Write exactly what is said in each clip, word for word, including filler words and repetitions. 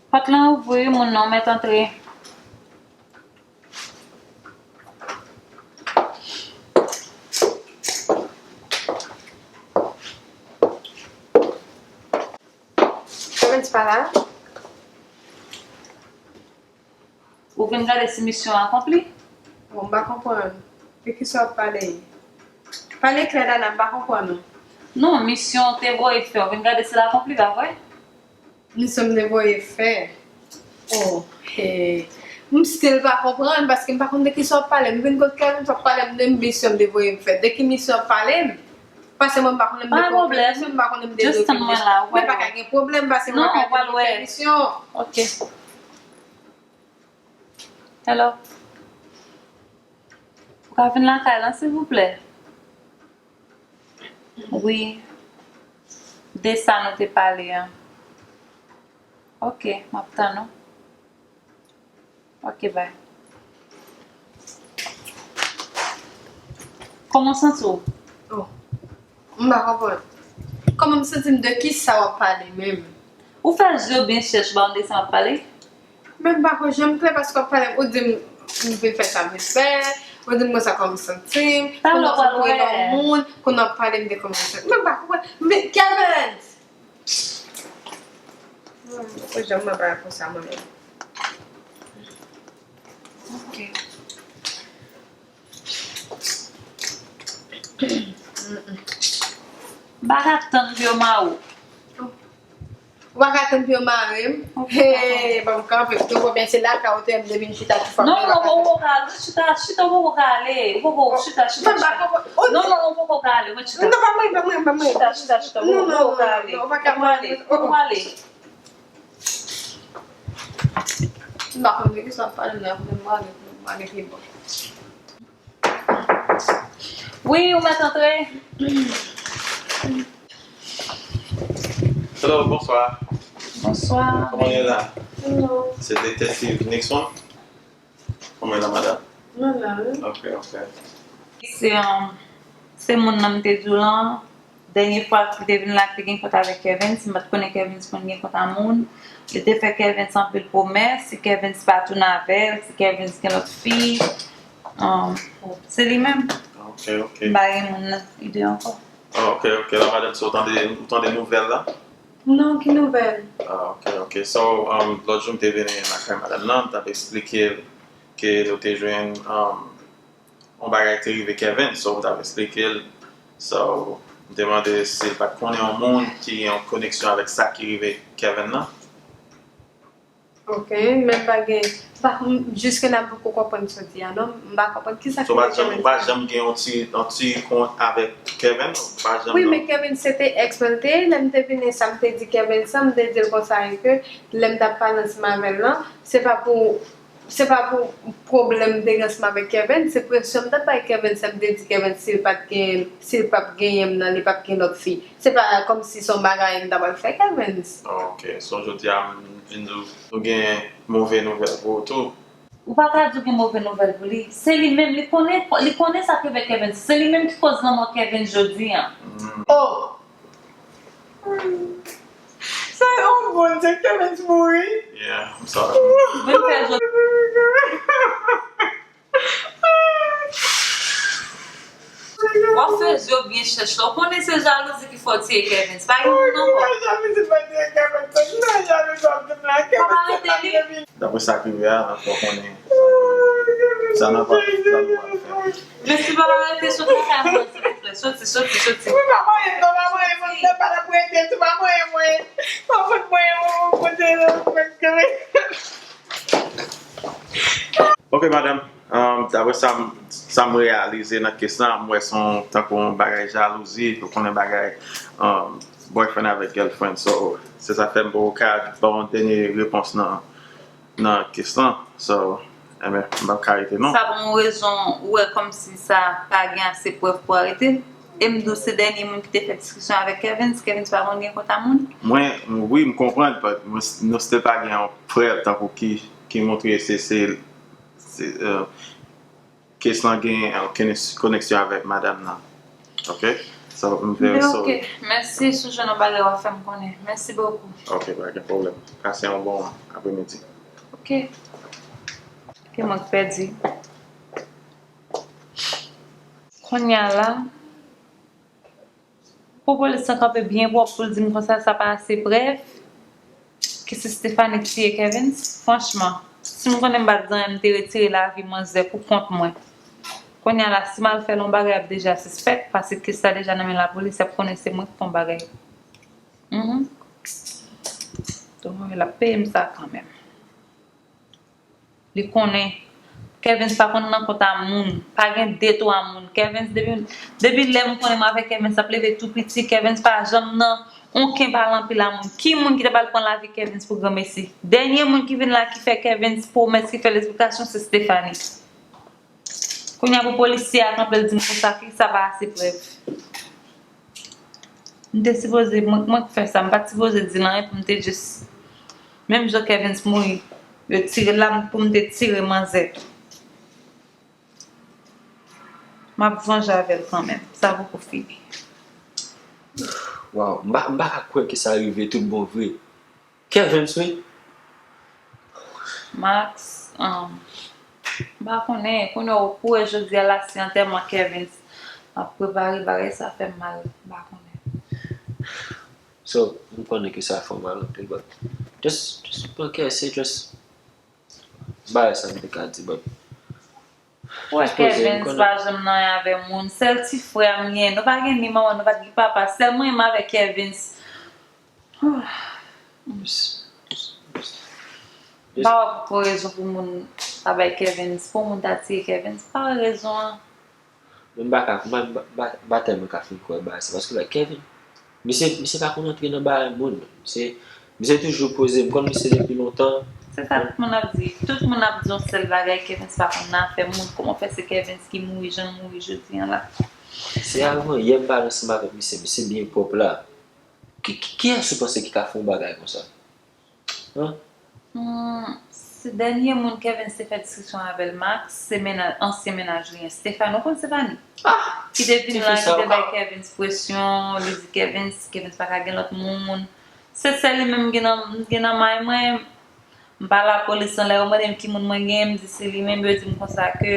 Pòt lan ouvri, moun nan mèt antre. Evans pa la? Ou vin gade si misyon akonpli? Bon, m pa konprann. De kisa w ap pale? Pale klè, Dana, m pa konprann ou. Non, misyon w te voye fè, ou vin gade si l akonpli, pa vre? Misyon m te voye fè. Oh, he. M still pa konprann, paske m pa konn de kisa w ap pale. M vin kot Kevin, w ap pale m de misyon m te voye m fè. De ki misyon w ap pale m? Paske mwen m pa konnen m te fè okenn misyon, m pa konnen m te voye okenn misyon. Men pa ka gen pwoblèm, paske mwen pa ka gen fè misyon. Ok. Hello. Ou ka vin lakay lan, silvouplè? Wi. De sa nou te pale an. Ok, m ap tann ou. Ok, bye. Kòman w santi w? Oh. M pa konprann. Kòman m santi m? De kisa w ap pale menm? Ou fè je w byen chèch, ou pa konn de sa m ap pale? Men m pa ko janm klè paske w ap pale m, ou di m, m vin fè sa m vin fè, ou di m konsa kòman m santi m, kounye a w ap pale m de kòman m santi m, men m pa konprann. Men, Kevin! Ko janm mwen pale konsa mwen menm. Ok. M pa ka tann pou yo mare w. Ou pa ka tann pou yo mare m? Hey, ban m kanpe. Tout bon, men se lakay ou te wè m te vin chita tout fwa. Non, non, ou poko ka ale. Chita, chita, ou poko ka ale. Ou poko, chita, chita, chita. Non, non, ou poko ka ale. Mwen chita. Non, pa mwen, pa mwen, pa mwen. Chita, chita, chita. Ou poko ka ale. Ou poko ale. M pa konn de kisa w ap pale m nan, kote m prale, kote m prale pi bon. Wi, ou mèt antre. Hello, bonswa. Bonswa. Comment est là? Hello. C'est détective Nixon. Kòman w ye la, madanm? Mwen la, wi. Ok, ok. Se, um, se moun nan m te di w lan, dènye fwa ki te vin la, ki te gen kont avèk Kevin, si m pa t konnen Kevin, si konn gen kont a moun, li te fè Kevin anpil pwomès, si Kevin pa tounen avè l, si Kevin gen lòt fi, um, se li menm. Ok, ok. M pa gen moun nan ide ankò. Ah, ok, ok. La, madanm, so, ou tande, ou tande nouvèl la? Non, ki nouvèl? Ah, ok, ok. So, um, lòt jou m te vini lakay madanm nan, m t ap eksplike l ke nou te jwenn, um, yon bagay te rive Kevin. So, m t ap eksplike l. So, m te mande si l pa t konnen yon moun ki gen yon koneksyon avèk sa ki rive Kevin nan. Ok, men m pa gen, m pa, m, jiske la m poko konprann sa w di a, non. M pa konprann kisa ki rive Kevin. So, ou pa janm, ou pa janm gen yon ti, yon ti kont avèk Kevin? Ou pa janm... Wi, non, men Kevin se te ex mwen l te ye, lè m te vini sa m te di Kevin sa, m te di l konsa ke lè m t ap pale ansanm avè l lan, se pa pou, se pa pou pwoblèm m te gen ansanm avèk Kevin, se presyon m t ap bay Kevin, sa m te di Kevin si l pa t gen, si l p ap genyen m nan, li p ap gen lòt fi. Se pa kòmsi se yon bagay m ta pral fè Kevin. Ok, so jodi a m vin di w nou gen move nouvèl pou ou tou. Ou pa ka di w gen move nouvèl pou li. Se li menm, li konnen, li konnen sa k rive Kevin. Se li menm ki koz lanmò Kevin jodi a. Mm. Oh! Se yon bon, se Kevin mouri. Yeah, I'm sorry. Vin fè jodi. W ap fè je w byen chèch la. Ou konnen se jalouzi ki fè w tiye Kevin. Se pa gen moun ankò. Mwen jalouzi mwen tiye Kevin. Mwen jalouzi w ap di m la. Kevin se pa Kevin. Dapre sa k rive a, n ap fè w konnen sa n ap, sa nou pral fè. Men si w pa arete, sot lakay mwen, silvouplè. Soti, soti, soti. Wi, pa voye m non, pa voye m, mwen pa t ap rete tou, pa voye mwen. Pa fout mwen yon kote non, mwen Kevin. Ok, madanm. Um, dapre sa m, sa m reyalize nan kes la, m wè se yon, tankou yon bagay jalouzi, ou konnen bagay, um, boyfriend avèk girlfriend. So, se sa fè m poko ka ba w yon dènye repons nan, nan kes la. So, enben, m p ap ka rete non. Sa ban w rezon, ou wè kòmsi sa pa gen ase prèv pou arete? E m di w se dènye moun ki te fè diskisyon avèk Kevin, si Kevin pa konn gen kont a moun? Mwen, wi, m konprann, but mwen, nou still pa gen yon prèv tankou ki, ki montre se, se, se, euh, kes lan gen, euh, koneksyon avèk madanm nan. Ok? So, m very Men sorry. Ok, mèsi, si w jwenn yon bagay w ap fè m konnen. Mèsi bokou. Ok, pa gen pwoblèm. Pase yon bon apremidi. Ok. Ke mwen k pèdi. Kounye a la, pou polis lan kanpe byen pwòp pou l di m konsa sa pa ase prèv, ke se Stephanie ki tiye Kevin, franchman, si m konnen m pa t zanyen, m te retire lavi manzè pou kont mwen. Kounye a la, si m al fè l yon bagay, y ap deja sispèk, paske kes la deja nan men lapolis, y ap konnen se mwen ki fè yon bagay. Mhm. Donk, l ap peye m sa kanmenm. Li konnen Kevin pa konn nan kont a moun, pa gen detwa moun. Kevin, depi, depi lè m konnen m avèk Kevin, ap leve tou piti, Kevin pa janm nan onken pale anpil a moun. Ki moun ki te pral pran lavi Kevin pou granmesi? Dènye moun ki vin la ki fè Kevin pwomès, ki fè l esplikasyon, se Stephanie. Kounye a pou polisye a kanpe l di m konsa ki sa pa ase prèv. M te sipoze, mwen, mwen k fè sa, m pa t sipoze di l anyen pou m te jis, menm jan Kevin mouri, yo tire l la pou m te tire manzè. M ap vanje avè l kanmenm, sa poko fini. Waw, m pa, m pa ka kwè ke sa rive tout bon vre. Kevin, wi. Max, um, m pa konnen, kounye a ou kouri jodi a la, se antèman Kevin. M ap prepare bagay sa fè m mal, m pa konnen. So, m konnen ke sa fè w mal anpil, but just, just pran kè, se just bagay sa m te ka di, but Wè, Kevin pa janm nan anyen avè moun. Sèl ti frè m gen. Nou pa gen ni manman, nou pa t gen papa. Sèl mwen menm avèk Kevin. M pa wè poko rezon pou moun ta bay Kevin, pou moun ta tiye Kevin. M pa wè rezon an. Men m pa ka, m pa, m pa, m pa, m pa tèlman ka fin kwè bagay sa, paske like Kevin, misye, misye pa konn antre nan bagay moun. Misye, misye toujou poze, m konn misye depi lontan. Se sa tout moun ap di. Tout moun ap di yon sèl bagay, Kevin pa konn nan afè moun. Kòman fè se Kevin ki mouri jan l mouri jodi an la? Se avan yè m pale ansanm avèk misye, misye byen pwòp la. Ki, ki, kiyès ou panse ki ka fè yon bagay konsa? Hein? Hmm, se dènye moun Kevin te fè diskisyon avè l, Max, se mennaj, ansyen mennaj li an, Stéphane. Ou konn Stéphane? Ki te vin la, ki te bay Kevin presyon, li di Kevin, Kevin pa ka gen lòt moun. Se sèl li menm m gen nan, m gen nan may mwen. M pale a polis lan, lè yo mande m ki moun mwen gen, m di se li menm, yo di m konsa ke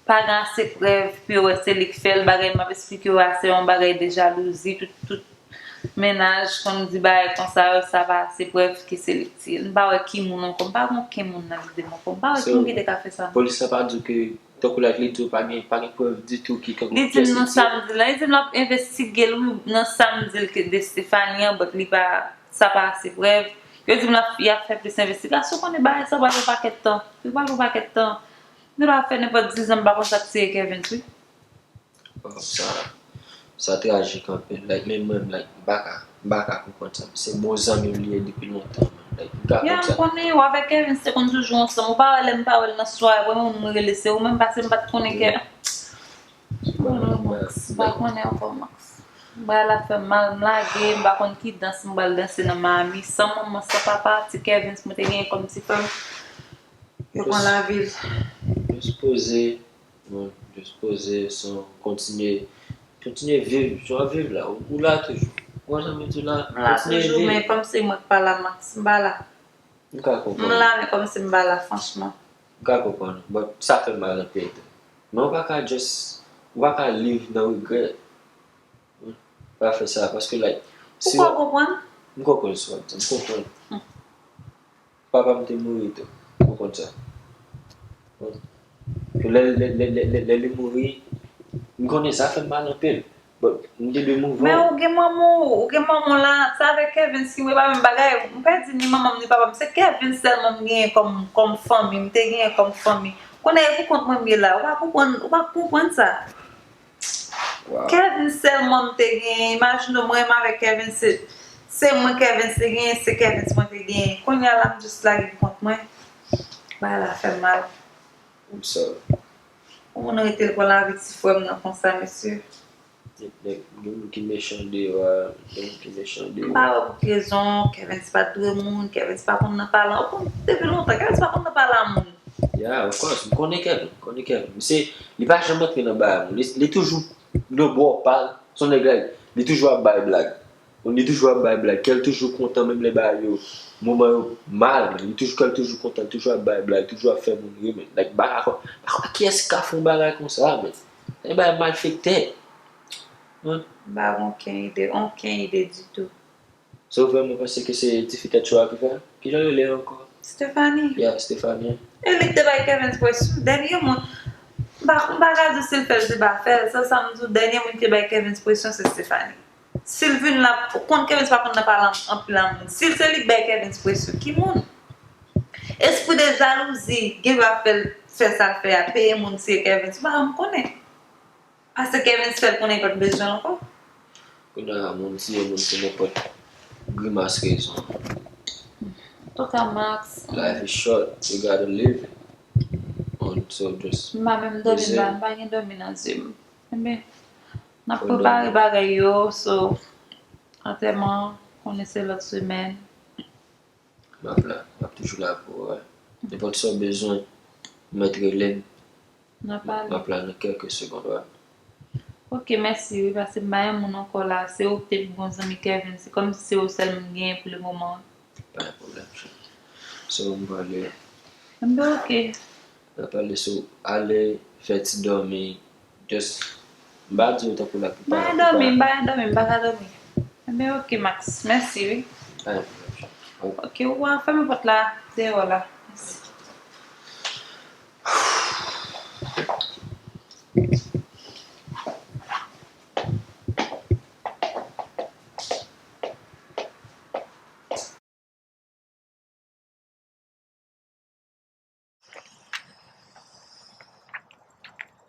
pa gen ase prèv pou yo wè se li k fè l, bagay m ap esplike w a, se yon bagay de jalouzi, tout, tout mennaj konn di bagay konsa yo, sa pa ase prèv ke se li k tiye l. M pa wè ki moun ankò, m pa gen okenn moun nan lide m ankò, m pa wè ki moun ki te ka fè sa non. Polis la pa di w ke, tankou like li di w pa gen, pa gen prèv ditou ki tankou Li di m non, sa m di l lan, li di m l ap envestige l wi, nan sa m di l ke de Stephanie an, but li pa, sa pa ase prèv. Yo di m l ap, y ap fè plis envestigasyon, konnen bagay sa pral pran pakèt tan. Li pral pran pakèt tan. Nou la fè nenpòt diz an, m pa konn sa k tiye Kevin wi. Sa, sa trajik anpil. Like, men mwen, like, m pa ka, m pa ka konprann sa. Se bon zanmi m li ye depi lontan, man. Like, m ka Ya, konn m sa. Konnen w avèk Kevin se konn toujou ansanm. Ou pa wè lè m pa wè l nan sware, premye moun mwen rele se ou menm, paske m pa t konnen ke. Bon, non, Max, m pa konnen ankò, Max. Bagay la fè m mal, m lage, m pa konn ki dans m pral danse nan Miami. San manman, san papa, ti Kevin mwen te genyen kòm ti frè m. Yo pran lavi l. Just poze, bon, just poze, son, kontinye, kontinye viv, jan w ap viv la, ou, ou la toujou. Ou wè jan m di w la, M la kontinye toujou, viv. Men kòm se mwen k pa la, Max, m pa la. M ka M konprann. la, men kòm se m pa la, franchman. M ka konprann, but sa fè m mal anpil tou. Men ou pa ka just, ou pa ka live nan regrè. Ou pa fè sa, paske, like, si Ou pa konprann? M konprann sa w ap di, m konprann. Hmm. Papa m te mouri tou, ou konn sa. Lè, lè, lè, lè, lè, lè li mouri, m konnen sa fè m mal anpil. But m te dwe move Men on. Ou gen manman w, ou gen manman w la, sa avèk Kevin, si w pa menm bagay, m pèdi ni manman m, ni papa m. Se Kevin sèlman m genyen kòm, kòm fanmi, m te genyen kòm fanmi. Kounye a, e pou kont mwen m ye la, ou pa konprann, ou pa konprann sa. Wow. Kevin sèlman m te genyen, imajine w, mwen menm avèk Kevin, se, se mwen Kevin te genyen, se Kevin mwen te genyen. Kounye a la, m jis lage pou kont mwen. Bagay la fè m mal. I'm sorry. Yon moun rete l pran lavi ti frè m nan konsa, mesye. Gen, gen, gen moun ki mechan deyò a, gen moun ki mechan M deyò. Pa wè pou ki rezon, Kevin pa t dwe moun, Kevin pa konn nan pale. Ou konn, depi lontan, Kevin pa konn nan pale a moun. Yeah, of course, m konnen Kevin, m konnen Kevin. Misye, li pa janm antre nan bagay moun. Li, li toujou nan bò pa l, Se yon nèg, like, li toujou ap bay blag. Li toujou ap bay blag. Kè l toujou kontan, menm lè bagay yo, moman yo mal, men li toujou, kè l toujou kontan, li toujou ap bay blag, toujou ap fè moun ri, men, like, ba, pa kwè kiyès ki ka fè yon bagay konsa, men. Se yon bagay malfektè. Mwen. M pa gen okenn ide, okenn ide ditou. So, ou vrèman panse ke se tifi tèt cho a ki fè? Kijan l rele ankò? Stephanie. Yeah, Stephanie. E li k te bay Kevin presyon. Dènye moun, m pa, m pa ka di si l fè l, si l pa fè l. Sèl sa m di w, dènye moun ki te bay Kevin presyon, se Stephanie. Si l vin la, ou konn Kevin pa konn nan pale an- anpil a moun. Si se li k bay Kevin presyon, ki moun? Espri de jalouzi, gen dwa fè l fè sa l fè a, peye moun tiye Kevin. Se pa m konnen. Paske Kevin fè l konnen li pa t bezwen l ankò. Kounye a, moun tiye moun pou nenpòt grimas rezon. Antouka, Max. Life is short, you gotta live it. On, so just. M pa menm dòmi, m pa, m pa gen dòmi nan zye m. Ebyen, n ap prepare bagay yo, so, antèman, konnen se lòt semèn. M ap la, m ap toujou la pou ou, wi. Nenpòt sa w bezwen, mèt rele m. N ap pale. M ap la nan kèlke segond, wi. Ok, mèsi, wi, paske m pa gen moun ankò la. Se ou ki te pi bon zanmi Kevin. Se kòmsi se ou sèl moun genyen pou le moman. Pa gen pwoblèm, cheri. So, m prale. Enben, ok. N ap pale sou ale fè ti dòmi. Just, m pa di w tankou l ap prepare pou pa. M pa ka dòmi, m pa ka dòmi, m pa ka dòmi. Enben, ok, Max. Mèsi, wi. Pa gen pwoblèm. Ok, ou a fèmen pòt la, deyò la. Mèsi.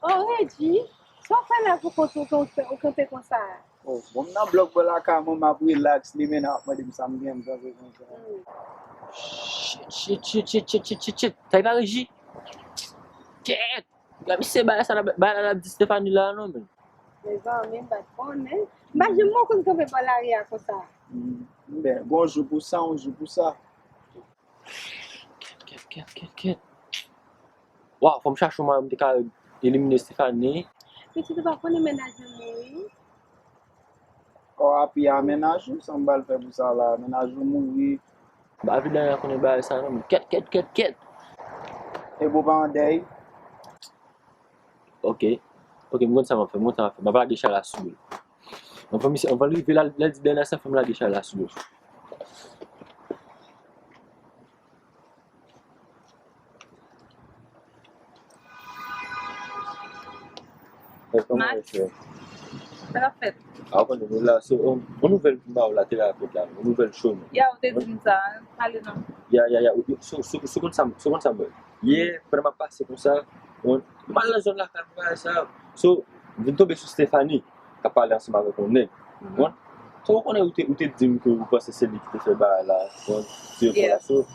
Oh, Reggie, sa w fè la pou kont ou, ou, ou kanpe konsa a? Oh, bon, m nan blòk bò lakay mwen, m ap relax, li menm ap mande m sa m gen, m kanpe konsa. Hmm. Shit, shit, shit, shit, shit, shit, shit, shit. Sa e pa Reggie? Kèt! Gade misye bagay sa, bagay la l ap di Stephanie la non, men. Mezanmi, m pa t konnen. M pa janm wè w konn kanpe bò lari a konsa. M, m, ben, gon jou pou sa, yon jou pou sa. Kèt, kèt, kèt, kèt, kèt. Waw, fò m chache yon mwayen m te ka elimine Stephanie. Pitit ou pa konnen mennaj mwen mouri? Kò a pi a mennaj ou, sa m pral fè pou sa la, mennaj ou mouri. M pa vle anyen konnen bagay sa non, men kèt, kèt, kèt, kèt. Epi w pa an dèy? Ok. Ok, m konn sa m ap fè, m konn sa m ap fè. M ap lage chay la sou li. Anvan misye, anvan l rive la, lè l di dènye sa, fò m lage chay la sou li. Max, sa k ap fèt? A, ou konnen, nou la, se yon, yon nouvèl m ba w la, te la fèt la, yon nouvèl show nou. Ya, ou te di m sa, pale non. Ya, ya, ya, ou, so, so, so konn sa, so konn sa m wè. Yè, pandan m ap pase konsa, bon, m al nan zòn lakay mwen bagay sa. So, m vin tonbe sou Stephanie, k ap pale ansanm avèk yon nèg. Bon, so ou konnen ou te, ou te di m ke ou panse se li ki te fè bagay la, bon, se fò la. So,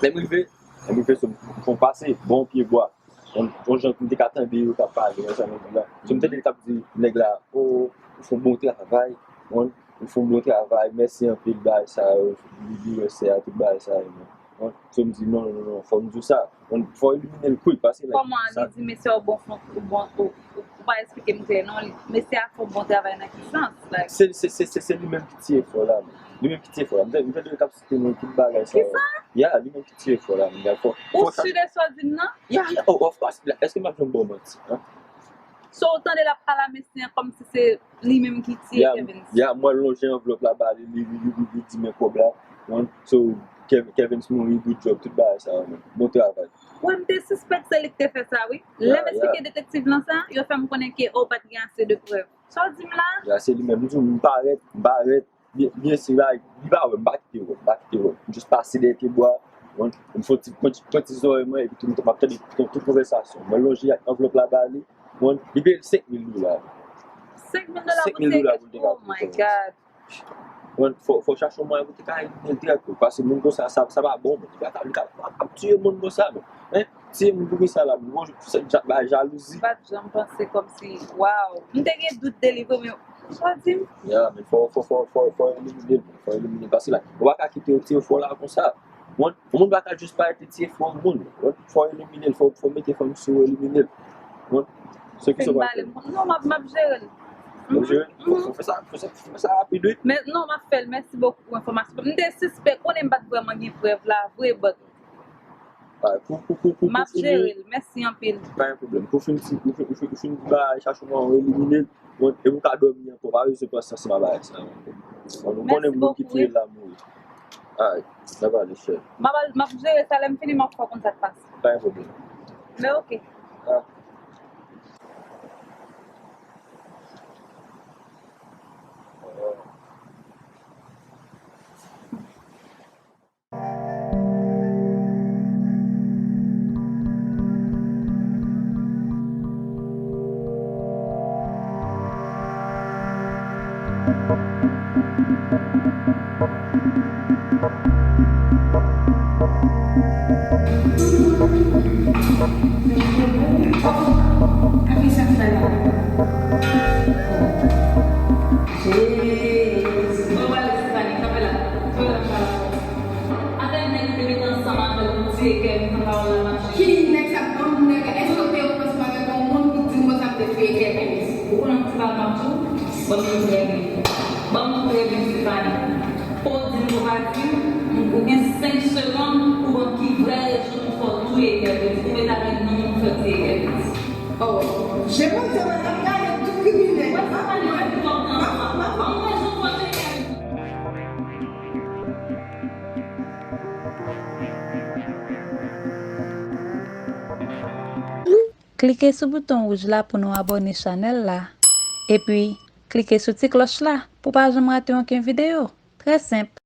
lè m rive, lè m rive, so, m fè yon pase, bon pye bwa. Yon, yon jan m te ka tande yo k ap pale, yon jan m la. So, m tande li k ap di nèg la, oh, ou fè yon bon travay, bon, ou fè yon bon travay, mèsi anpil, bagay sa yo, li, li wè sè a, tout bagay sa yo, bon. So, m di, non, non, non, non, fò m di w sa, bon, fò w elimine l kwik, paske, like. Kòman li di, mesye, ou bon, fon, ou bon, ou, ou, ou pa eksplike m klè, non, li, mesye a fè yon bon travay nan ki sans, like? Se, se, se, se, se li menm ki tiye fò la, men. Li menm ki tiye fò la. M tande, m tande yo k ap site non tout bagay sa yo. Kisa? Ya, li menm ki tiye fò la, men. Fò, fò. Ou si de sa w di m nan? Ya, ya, oh, of course. Èske m ap janm ba w manti, en? So, ou tande l ap pale a mesye an kòmsi se li menm ki tiye Kevin. Ya, m wè l lonje anvlòp la ba li, li, li, li, li di men kòb la. Bon, so, Kev-, Kevin mouri, good job, tout bagay sa yo, men. Bon travay. Wi, m te sispèk se li k te fè sa, wi. Lè m eksplike detektiv lan sa, yo fè m konnen ke, oh, pa t gen ase de prèv. Sa w di m la? Ya, se li menm. M di w, m parèt, m parèt. Byen, byen si, like, li pa wè m, m pa kite wè, m pa kite wè. M jis pase dèyè pye bwa, bon, m fè yon ti, pran ti, pran ti zòrèy mwen, epi tou m ap tande tout, tout konvèsasyon. Mwen lonje ak anvlòp la ba li, bon, li peye l senk mil dola. Senk mil dola pou senk mil? Oh my God. Bon, fò, fò chache yon mwayen pou te ka elimine l dirèk, paske moun konsa, sa, sa pa bon, men. Li pa ka, li ka, ap tiye moun konsa, men. Hein? Tiye moun pou kisa la, men? Bon, se ja-, ba jalouzi. M pa t janm panse kòmsi, waw. M te gen dout de li vre, men sa w di m? Ya, men fò, fò, fò, fò, fò elimine l, fò elimine l. Paske la, ou pa ka kite yo tiye fò la konsa. Bon, yon moun pa ka jis parèt li tiye fò yon moun. Bon, fò elimine l, fò, fò mete fanm sou elimine l. Bon, se ki sa w pral fè? Non, m ap, m ap jere l. Ou jere? Fò, fò fè sa, fò sa, fò fè sa rapid, wi. Men non, m ap fè l. Mèsi bokou pou enfòmasyon. M te sispèk, konnen m pa t vrèman gen prèv la vre, but m ap jere l. Mèsi anpil. Pa gen pwoblèm. Pou fin ti, ou fin, ou fin, ou fin ba chache yon elimine l, bon, e ou ka dòmi ankò. Pa bezwen pran sans nan bagay sa. Bon, nou konnen moun ki touye l la mouri. Alright, n ap ale, chè. M ap al, m ap jere sa, lè m fini, m ap fè w konn sa k pase. Pa gen pwoblèm. Men oke. Ah. Jezi. Mwen pale Stefani, kanpe la. Kanpe la, m pale avè w. Avèk nèg ki te met ansanm avè l pou tiye Kevin, sa pawòl la mache. Ki nèg sa? Ban m nèg la. Èske w te ansanm avèk yon moun pou di m konsa m te tiye Kevin? Ou konnen ki sa m ap di w? Ban m trè byen. Ban m trè byen, Stefani. Fò w di m, fò w pa di m, ou gen senk segonn pou ban m ki vrè rezon pou fè w touye Kevin. Ou met avèk non m pou fè w tiye Kevin. Oh, je pense que mwen ap gade tout kriminèl. Wè, Stefani, wè, m ap, m ap, m ap, m ap, m ap. Ban m rezon pou w touye Kevin. Klike sou bouton wouj la pou nou abòne chanèl la. Epi, klike sou ti klòch la pou pa janm rate okenn videyo. Trè senp.